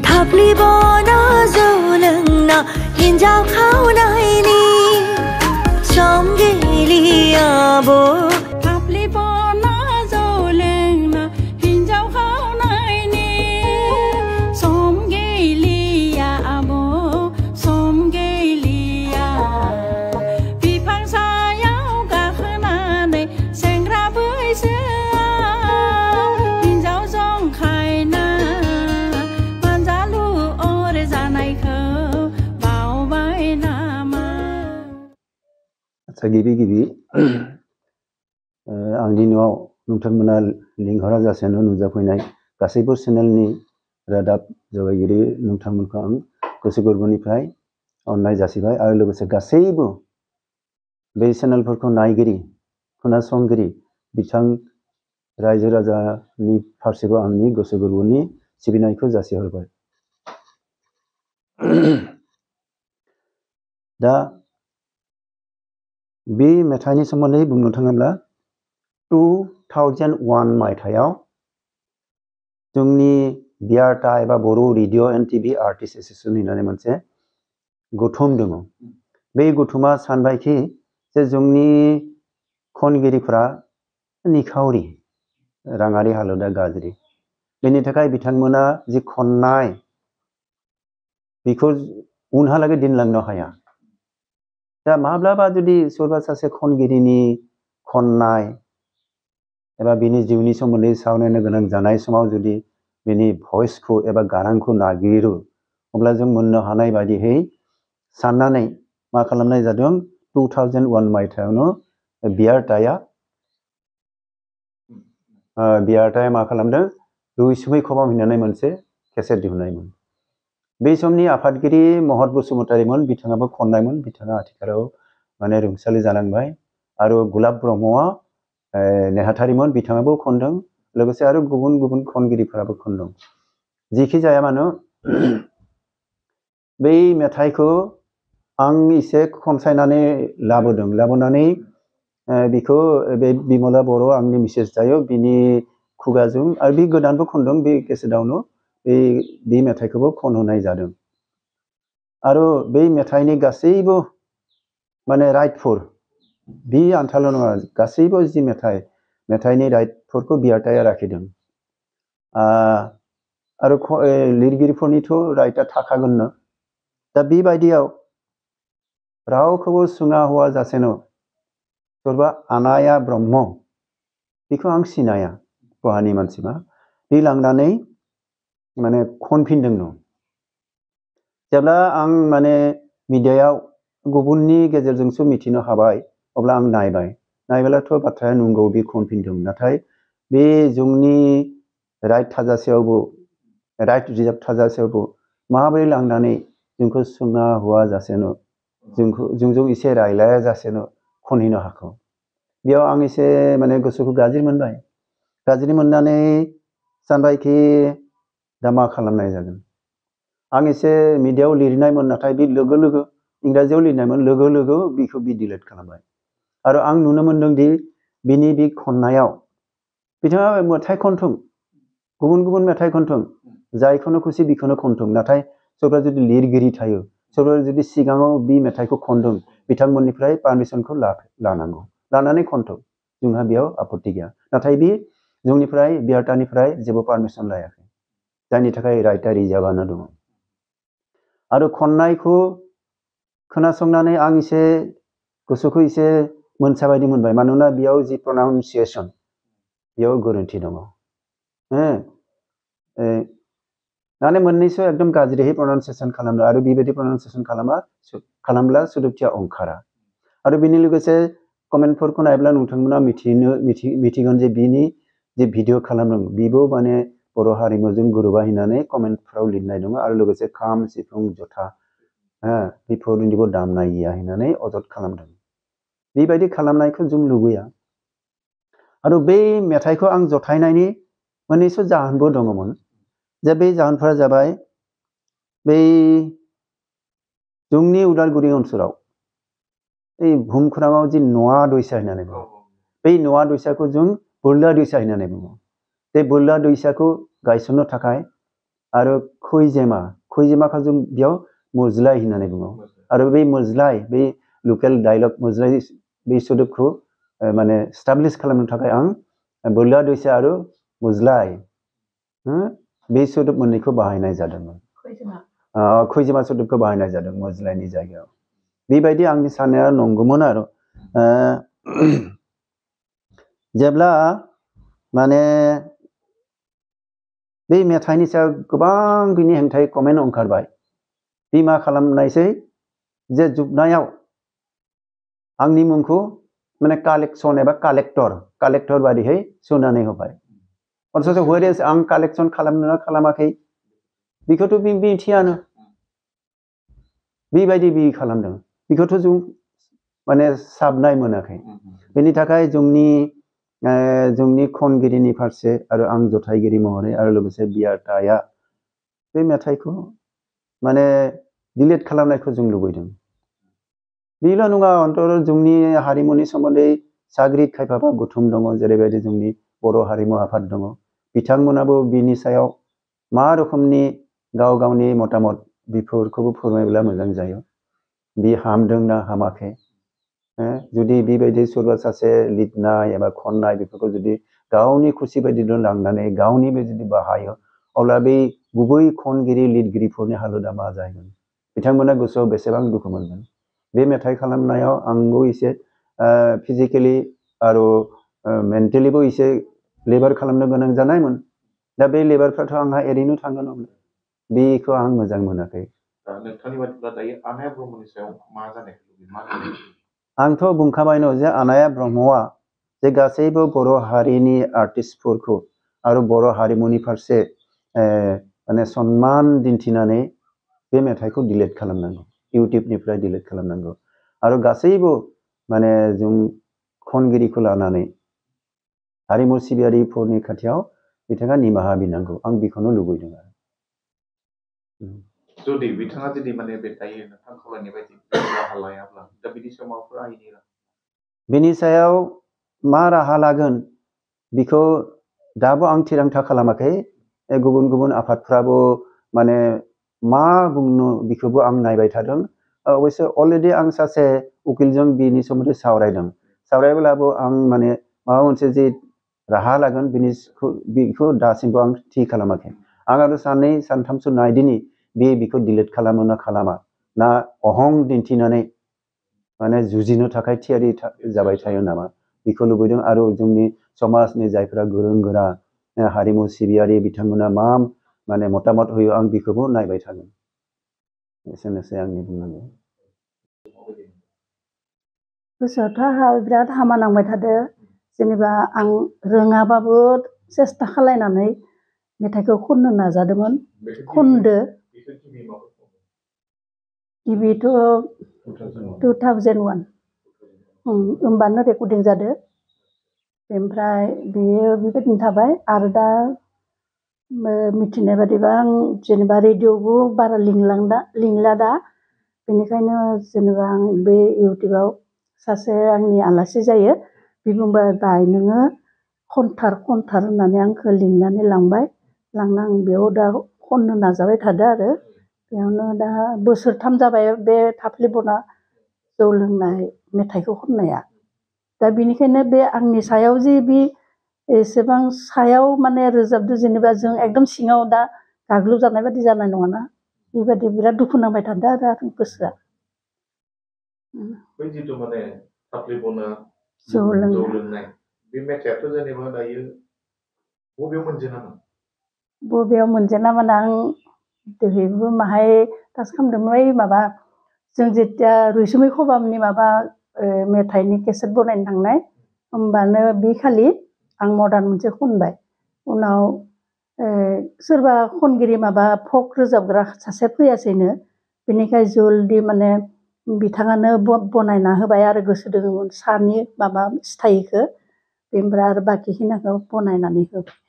थाफ्लिबना जौ लोंना हिन्जाव खावनायनि सम गैलियाबो थाफ्लिबना जौ लोंना हिन्जाव खावनायनि सम गैलियाबो सम गैलिया बिफां सायाव गाखोनानै सेंग्रा बैसोआ हिन्जाव जंखायना गिबि आंनि न'आव नोंथांमोना लिंहरा जासेनो नुजाफैनाय गासैबो चेनेलनि रादाब जगायगिरि नोंथांमोनखौ आं गोसो गोरबोनिफ्राय अननाय जासिबाय आरो लोगोसे गासैबो बे चेनेलफोरखौ नायगिरि खोनासंगिरि बिथां रायजो राजानि फारसेबो आंनि गोसो गोरबोनि सिबिनायखौ जासिहरबाय। दा बे मेथाइनि सोमोन्दै बुंनो थाङोब्ला 2001 मायथाइयाव जोंनि बियारटा एबा Boro' radio and TV artist association होननानै मोनसे गौथुम दङ। बे गौथुमा सानबायखि जे जोंनि खनगिरिफोरा निखावरि राङारि हालोदा गाज्रि, बेनि थाखाय बिथांमोना जि खननाय बेखौ उनहालागै दिनलांनो हाया। दा माब्लाबा जुदि सोरबा सासे खनगिरिनि खननाय एबा बिनि जिउनि सोमोन्दै सावरायनो गोनां जानाय समाव जुदि बिनि भइसखौ एबा गारांखौ नागिरो अब्ला जों मोननो हानाय बायदियै साननानै मा खालामनाय जादों 2001 मायथाइयावनो बियारटाया मा खालामदों रैसुमै खबाम होननानै मोनसे केसेट दिहुननायमोन। बे समनि आफादगिरि महत बसुमतारीमोन, बिथाङाबो खननायमोन, बिथाङा आथिखालाव माने रुंसारि जालांबाय। आरो गुलाब ब्रह्मआ नेहाथारिमोन, बिथाङाबो खनदों, लोगोसे आरो गुबुन गुबुन खनगिरिफोराबो खनदों। जेखि जाया मानो बै मेथाइखौ आं एसे खनसायनानै लाबोनानै बिखौ बे बिमला बर' आंनि मिसेस जायो बिनि खुगाजों आरो बे गोदानबो खनदों, बे केसेटआवनो बे मेथाइखौबो खनहोनाय जादों। आरो बे मेथाइनि गासैबो माने राइटफोर बे आन्थाल' नङा, गासैबो जि मेथाइनि राइटफोरखौ बियारटाया लाखिदों। आरो लिरगिरिफोरनिथ' राइटआ थाखागोननो। दा बेबायदियाव रावखौबो सुङा हौवा जासेनो सोरबा आनाया ब्रह्म, बेखौ आं सिनाया, बहानि मानसिबा, बे लांनानै माने खनफिनदोंनो। जेब्ला आं माने मिडियायाव गुबुननि गेजेरजोंसो मिथिनो हाबाय अब्ला आं नायबायलाथ' बाथ्राया नंगौ, बे खनफिनदों। नाथाय बे जोंनि राइट थाजासेयावबो, राइट रिजार्भ थाजासेयावबो माबोरै लांनानै जोंखौ सुङा हौवा जासेनो जोंजों एसे रायलाया जासेनो खनहैनो हाखौ, बेयाव आं एसे माने गोसोखौ गाज्रि मोनबाय। गाज्रि मोननानै सानबायखि दा मा खालामनाय जागोन। आं एसे मिडियायाव लिरनायमोन, नाथाय बे लोगो लोगो इंराजियाव लिरनायमोन, लोगो लोगो बेखौ डिलिट खालामबाय। आरो आं नुनो मोनदों दि बिनि बे खननायाव बिथाङा मेथाइ खनथों, गुबुन गुबुन मेथाइ खनथों, जायखौनो खुसि बेखौनो खनथों, नाथाय सोरबा जुदि लिरगिरि थायो, सोरबा जुदि सिगाङाव बे मेथाइखौ खनदों, बिथांमोननिफ्राय पारमिसनखौ लानांगौ, लानानै खनथों, जोंहा बेयाव आपत्ति गैया। नाथाय बे जोंनिफ्राय बियारटानिफ्राय जेबो पारमिसन लायाखै, जायनि थाखाय राइटआ रिजार्भआनो दङ। आरो खननायखौ खोनासंनानै आं एसे गोसोखौ एसे मोनसा बायदि मोनबाय, मानोना बेयाव जि प्रनाउन्सिएसन बेयाव गोरोन्थि दङ। माने मोननैसो एकदम गाज्रियै प्रनाउन्सिएसन खालामदों, आरो बेबायदि प्रनाउन्सिएसन खालामब्ला सोदोबथिया ओंखारा। आरो बेनि लोगोसे कमेन्टफोरखौ नायब्ला नोंथांमोना मिथिगोन जे बिनि जे भिडिअ खालामदों बेबो माने बर' हारिमुजों गोरोबा होननानै कमेन्टफ्राव लिरनाय दङ। आरो लोगोसे खाम सिफुं जथा बेफोरनिबो दामनाय गैया होननानै अजद खालामदों। बेबायदि खालामनायखौ जों लुबैया। आरो बे मेथाइखौ आं जथायनायनि मोननैसो जाहोनबो दङमोन, जे बे जाहोनफोरा जाबाय बै जोंनि उदालगुरि ओनसोलाव भुमखौराङाव जि नवा दैसा होननानै बुङो, बै नवा दैसाखौ जों बोरला दैसा होननानै बुङो। बे बोरला दैसाखौ गायसननो थाखाय आरो खैजेमाखौ जों बेयाव मोज्लाय होननानै बुङो आरो बे मोज्लाय बे लकेल डायलग मोज्लाय बे सोदोबखौ माने स्टाब्लिश खालामनो थाखाय आं बोरला दैसा आरो मोज्लाय बे सोदोब मोननैखौ बाहायनाय जादोंमोन खैजेमा सोदोबखौ बाहायनाय जादों मोज्लायनि जायगायाव बेबायदि आंनि साननाया नंगौमोन आरो जेब्ला माने बे मेथाइनि सायाव गोबां बिनि हेंथायै कमेन्ट ओंखारबाय बे मा खालामनायसै जे जोबनायाव आंनि मुंखौ माने कालेक्सन एबा कालेक्टर बादिहै सोनानै होबाय अथच व्हेरेज आं कालेक्सन खालामनो खालामाखै बेखौथ' बे मिथियानो बेबायदि बे खालामदों बेखौथ' जों माने साबनाय मोनाखै बेनि थाखाय जोंनि खनगिरिनि फारसे आरो आं जथायगिरि महरै आरो लोगोसे बियाटाया बे मेथाइखौ माने डिलिट खालामनायखौ जों लुबैदों बेल' नङा अन्तर जोंनि हारिमुनि सोमोन्दै साग्रिद खायफाबा गुथुम दङ जेरैबायदि जोंनि बर' हारिमु आफाद दङ बिथांमोनाबो बिनि सायाव मा रोखोमनि गावनि मतामत बेफोरखौबो फोरमायब्ला मोजां जायो बे हामदों ना हामाखै जुदि बेबायदि सोरबा सासे लिरनाय एबा खननाय बेफोरखौ जुदि गावनि खुसि बायदिल' लांनानै गावनिबो जुदि बाहायो अब्ला बे गुबै खनगिरि लिरगिरिफोरनि हालोदा मा जागोन बिथांमोना गोसोआव बेसेबां दुखु मोनगोन बे मेथाइ खालामनायाव आंबो एसे फिजिकेलि आरो मेन्टेलिबो एसे लेबार खालामनो गोनां जानायमोन दा बे लेबारफ्राथ' आंहा ओरैनो थांगोन बेखौ आं मोजां मोनाखै नोंथांनि बादिब्ला दायो आनाया ब्रह्मनि सायाव मा जानायखौ आंथ' बुंखाबाय न जे आनाया ब्रह्मआ जे गासैबो बर' हारिनि आर्टिस्टफोरखौ आरो बर' हारिमुनि फारसे माने सन्मान दिन्थिनानै बे मेथाइखौ डिलिट खालामनांगौ इउटिउबनिफ्राय डिलिट खालामनांगौ आरो गासैबो माने जों खनगिरिखौ लानानै हारिमु सिबियारिफोरनि खाथियाव बिथाङा निमाहा बिनांगौ आं बेखौनो लुबैदों आरो जुदि बिथाङा जुदि माने बे दायो नोंथां खावलायनाय बायदि राहा लायाब्ला दा बिनि सायाव माबाफोर आयेननि बिनि सायाव मा राहा लागोन बेखौ दाबो आं थिरांथा खालामाखै गुबुन गुबुन आफादफ्राबो माने मा बुंनो बेखौबो आं नायबाय थादों अबयस्से अलरेडि आं सासे उकिलजों बिनि सोमोन्दै सावरायब्लाबो आं माने माबा मोनसे जे राहा लागोन बेखौ दासिमबो आं थि खालामाखै आं आरो साननै सानथामसो नायदिनि बेखौ डिलिट खालामो ना खालामा ना अहं दिन्थिनानै माने जुजिनो थाखाय थियारि जाबाय थायो नामा बेखौ लुबैदों आरो जोंनि समाजनि जायफोरा गोरों गोरा हारिमु सिबियारि बिथांमोना मा माने मतामत होयो आं बेखौबो नायबाय थागोन एसेनोसै आंनि बुंनांगौ गोसोआवथ' आंहा बिराद हामा नांबाय थादो जेनेबा आं रोङाबाबो सेस्था खालायनानै मेथाइखौ खननो नाजादोंमोन खनदो गिबिथ' 2001 होमबानो रेकर्डिं जादो ओमफ्राय बेयो बेबायदिनो थाबाय आरो दा मिथिनाय बादिबा आं जेनेबा रेडिअ'बो बारा लिंला दा बेनिखायनो जेनेबा आं बे इउटिउबाव सासे आंनि आलासि जायो बे बुंबाय बाय नोङो खनथार होननानै आंखौ लिंनानै लांबाय लांना आं बेयाव दा खननो नाजाबाय थादो आरो बेयावनो दा बोसोरथाम जाबाय बे थाफ्लि बना जौ लोंनाय मेथाइखौ खननाया दा बेनिखायनो बे आंनि सायाव जे बे एसेबां सायाव माने रोजाबदो जेनेबा जों एकदम सिङाव दा गाग्लोबजानाय बादि जानाय नङाना बेबायदि बिराद दुखु नांबाय थादो आरो गोसोआ बै जिथु माने थाफ्लि बना जौ लोंनाय बे मेथाइआथ' जेनेबा दायो बबेयाव मोनजेनामोन आं दिनैबो माहाय टाच खालामदोंमोन माबा जों जेथिया रैसुमै खबामनि माबा मेथाइनि केसेट बनायनो थांनाय होमबानो बे खालि आं मदार्न मोनसे खनबाय उनाव सोरबा खनगिरि माबा फक रोजाबग्रा सासे फैयासैनो बेनिखाय जल्दि माने बिथाङानो बनायना होबाय आरो गोसो दङमोन सानि माबा स्टाइलखौ बेनिफ्राय आरो बाखिखिनिखौ बनायनानै होबाय